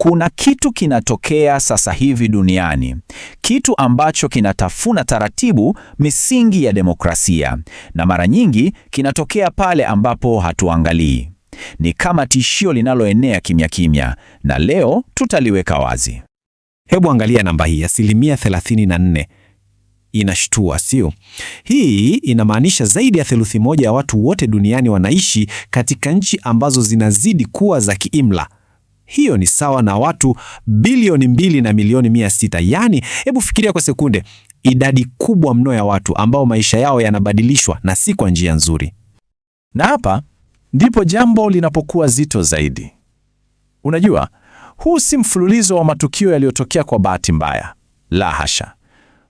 Kuna kitu kinatokea sasa hivi duniani, kitu ambacho kinatafuna taratibu misingi ya demokrasia, na mara nyingi kinatokea pale ambapo hatuangalii. Ni kama tishio linaloenea kimya kimya, na leo tutaliweka wazi. Hebu angalia namba hii, asilimia 34. Inashtua, sio? Hii inamaanisha zaidi ya theluthi moja ya watu wote duniani wanaishi katika nchi ambazo zinazidi kuwa za kiimla. Hiyo ni sawa na watu bilioni 2 na milioni 600. Yaani, hebu fikiria kwa sekunde, idadi kubwa mno ya watu ambao maisha yao yanabadilishwa na si kwa njia nzuri. Na hapa ndipo jambo linapokuwa zito zaidi. Unajua, huu si mfululizo wa matukio yaliyotokea kwa bahati mbaya. La hasha.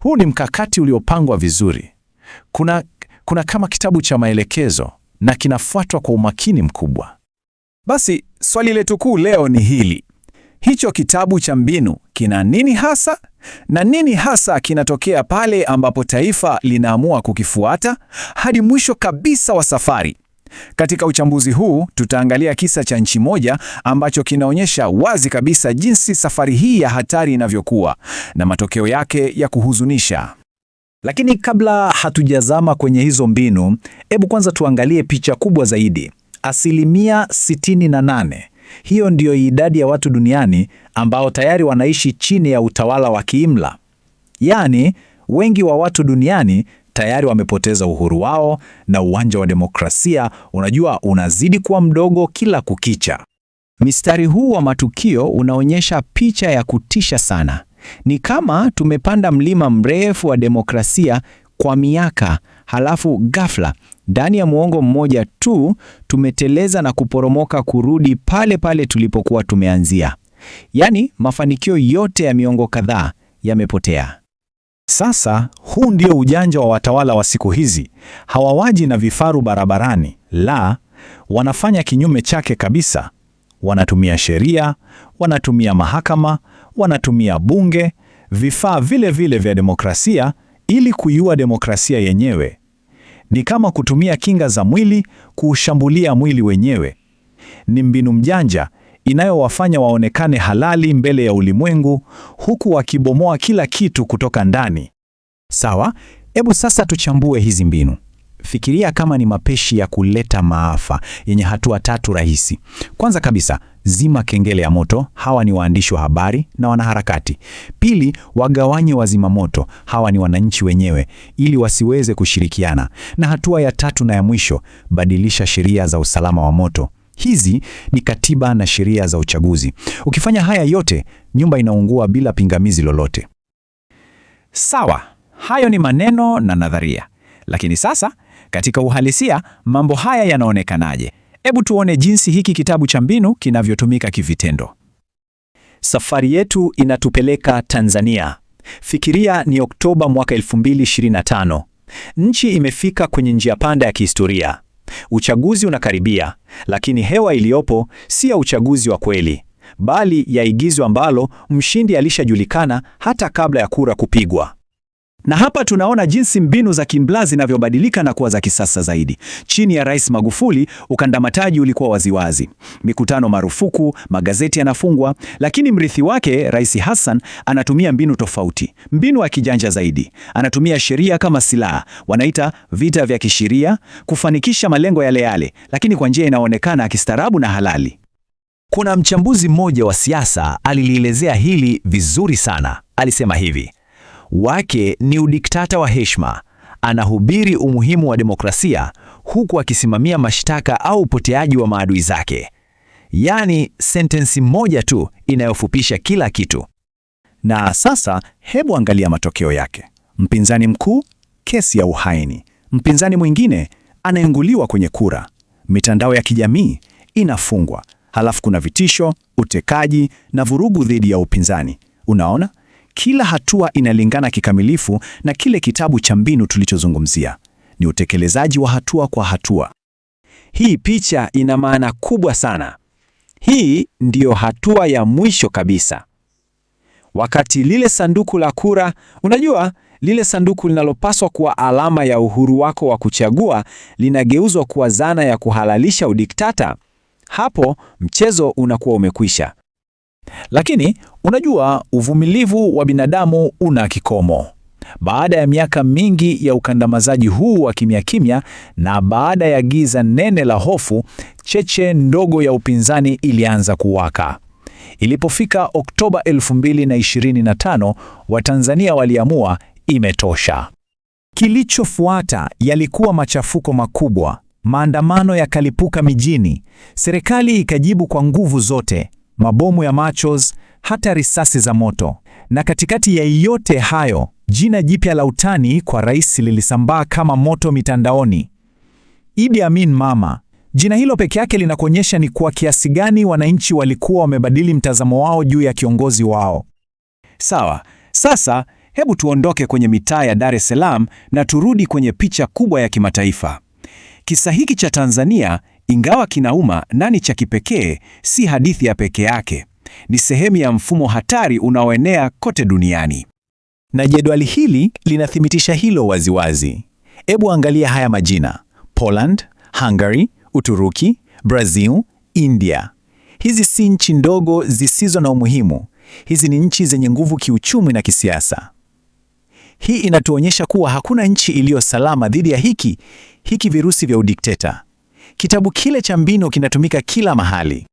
Huu ni mkakati uliopangwa vizuri. Kuna kama kitabu cha maelekezo na kinafuatwa kwa umakini mkubwa. Basi swali letu kuu leo ni hili: hicho kitabu cha mbinu kina nini hasa, na nini hasa kinatokea pale ambapo taifa linaamua kukifuata hadi mwisho kabisa wa safari? Katika uchambuzi huu tutaangalia kisa cha nchi moja ambacho kinaonyesha wazi kabisa jinsi safari hii ya hatari inavyokuwa na matokeo yake ya kuhuzunisha. Lakini kabla hatujazama kwenye hizo mbinu, hebu kwanza tuangalie picha kubwa zaidi. Asilimia 68. Hiyo ndiyo idadi ya watu duniani ambao tayari wanaishi chini ya utawala wa kiimla. Yaani, wengi wa watu duniani tayari wamepoteza uhuru wao na uwanja wa demokrasia, unajua, unazidi kuwa mdogo kila kukicha. Mistari huu wa matukio unaonyesha picha ya kutisha sana. Ni kama tumepanda mlima mrefu wa demokrasia kwa miaka, halafu ghafla ndani ya muongo mmoja tu tumeteleza na kuporomoka kurudi pale pale tulipokuwa tumeanzia. Yaani, mafanikio yote ya miongo kadhaa yamepotea. Sasa huu ndio ujanja wa watawala wa siku hizi. Hawawaji na vifaru barabarani, la, wanafanya kinyume chake kabisa. Wanatumia sheria, wanatumia mahakama, wanatumia bunge, vifaa vile vile vya demokrasia ili kuiua demokrasia yenyewe. Ni kama kutumia kinga za mwili kuushambulia mwili wenyewe. Ni mbinu mjanja inayowafanya waonekane halali mbele ya ulimwengu huku wakibomoa kila kitu kutoka ndani. Sawa, hebu sasa tuchambue hizi mbinu. Fikiria kama ni mapishi ya kuleta maafa yenye hatua tatu rahisi. Kwanza kabisa, zima kengele ya moto. Hawa ni waandishi wa habari na wanaharakati. Pili, wagawanye wazima moto. Hawa ni wananchi wenyewe, ili wasiweze kushirikiana. Na hatua ya tatu na ya mwisho, badilisha sheria za usalama wa moto. Hizi ni katiba na sheria za uchaguzi. Ukifanya haya yote, nyumba inaungua bila pingamizi lolote. Sawa, hayo ni maneno na nadharia. Lakini sasa katika uhalisia mambo haya yanaonekanaje? Hebu tuone jinsi hiki kitabu cha mbinu kinavyotumika kivitendo. Safari yetu inatupeleka Tanzania. Fikiria ni Oktoba mwaka 2025. Nchi imefika kwenye njia panda ya kihistoria. Uchaguzi unakaribia, lakini hewa iliyopo si ya uchaguzi wa kweli, bali ya igizo ambalo mshindi alishajulikana hata kabla ya kura kupigwa. Na hapa tunaona jinsi mbinu za kimbla zinavyobadilika na kuwa za kisasa zaidi. Chini ya Rais Magufuli, ukandamataji ulikuwa waziwazi, mikutano marufuku, magazeti yanafungwa. Lakini mrithi wake Rais Hassan anatumia mbinu tofauti, mbinu ya kijanja zaidi. Anatumia sheria kama silaha, wanaita vita vya kisheria, kufanikisha malengo yale yale, lakini kwa njia inaonekana kistaarabu na halali. Kuna mchambuzi mmoja wa siasa alilielezea hili vizuri sana. Alisema hivi: wake ni udiktata wa heshima. Anahubiri umuhimu wa demokrasia huku akisimamia mashtaka au upoteaji wa maadui zake. Yaani, sentensi moja tu inayofupisha kila kitu. Na sasa hebu angalia matokeo yake. Mpinzani mkuu, kesi ya uhaini. Mpinzani mwingine anaenguliwa kwenye kura. Mitandao ya kijamii inafungwa. Halafu kuna vitisho, utekaji na vurugu dhidi ya upinzani. Unaona? Kila hatua inalingana kikamilifu na kile kitabu cha mbinu tulichozungumzia. Ni utekelezaji wa hatua kwa hatua. Hii picha ina maana kubwa sana. Hii ndiyo hatua ya mwisho kabisa. Wakati lile sanduku la kura, unajua, lile sanduku linalopaswa kuwa alama ya uhuru wako wa kuchagua, linageuzwa kuwa zana ya kuhalalisha udiktata, hapo mchezo unakuwa umekwisha. Lakini unajua, uvumilivu wa binadamu una kikomo. Baada ya miaka mingi ya ukandamizaji huu wa kimya kimya na baada ya giza nene la hofu, cheche ndogo ya upinzani ilianza kuwaka. Ilipofika Oktoba 2025, Watanzania waliamua imetosha. Kilichofuata yalikuwa machafuko makubwa. Maandamano yakalipuka mijini. Serikali ikajibu kwa nguvu zote, mabomu ya machozi, hata risasi za moto. Na katikati ya yote hayo, jina jipya la utani kwa rais lilisambaa kama moto mitandaoni. Idi Amin Mama. Jina hilo peke yake linakuonyesha ni kwa kiasi gani wananchi walikuwa wamebadili mtazamo wao juu ya kiongozi wao. Sawa, sasa hebu tuondoke kwenye mitaa ya Dar es Salaam na turudi kwenye picha kubwa ya kimataifa. Kisa hiki cha Tanzania, ingawa kinauma na ni cha kipekee, si hadithi ya peke yake. Ni sehemu ya mfumo hatari unaoenea kote duniani. Na jedwali hili linathibitisha hilo waziwazi. Hebu angalia haya majina: Poland, Hungary, Uturuki, Brazil, India. Hizi si nchi ndogo zisizo na umuhimu. Hizi ni nchi zenye nguvu kiuchumi na kisiasa. Hii inatuonyesha kuwa hakuna nchi iliyo salama dhidi ya hiki virusi vya udikteta. Kitabu kile cha mbinu kinatumika kila mahali.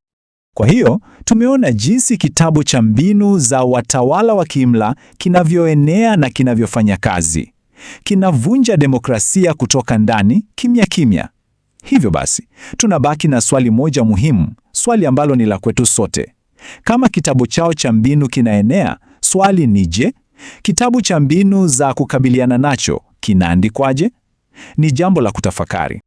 Kwa hiyo tumeona jinsi kitabu cha mbinu za watawala wa kiimla kinavyoenea na kinavyofanya kazi. Kinavunja demokrasia kutoka ndani kimya kimya. Hivyo basi, tunabaki na swali moja muhimu, swali ambalo ni la kwetu sote. Kama kitabu chao cha mbinu kinaenea, swali ni je, kitabu cha mbinu za kukabiliana nacho kinaandikwaje? Ni jambo la kutafakari.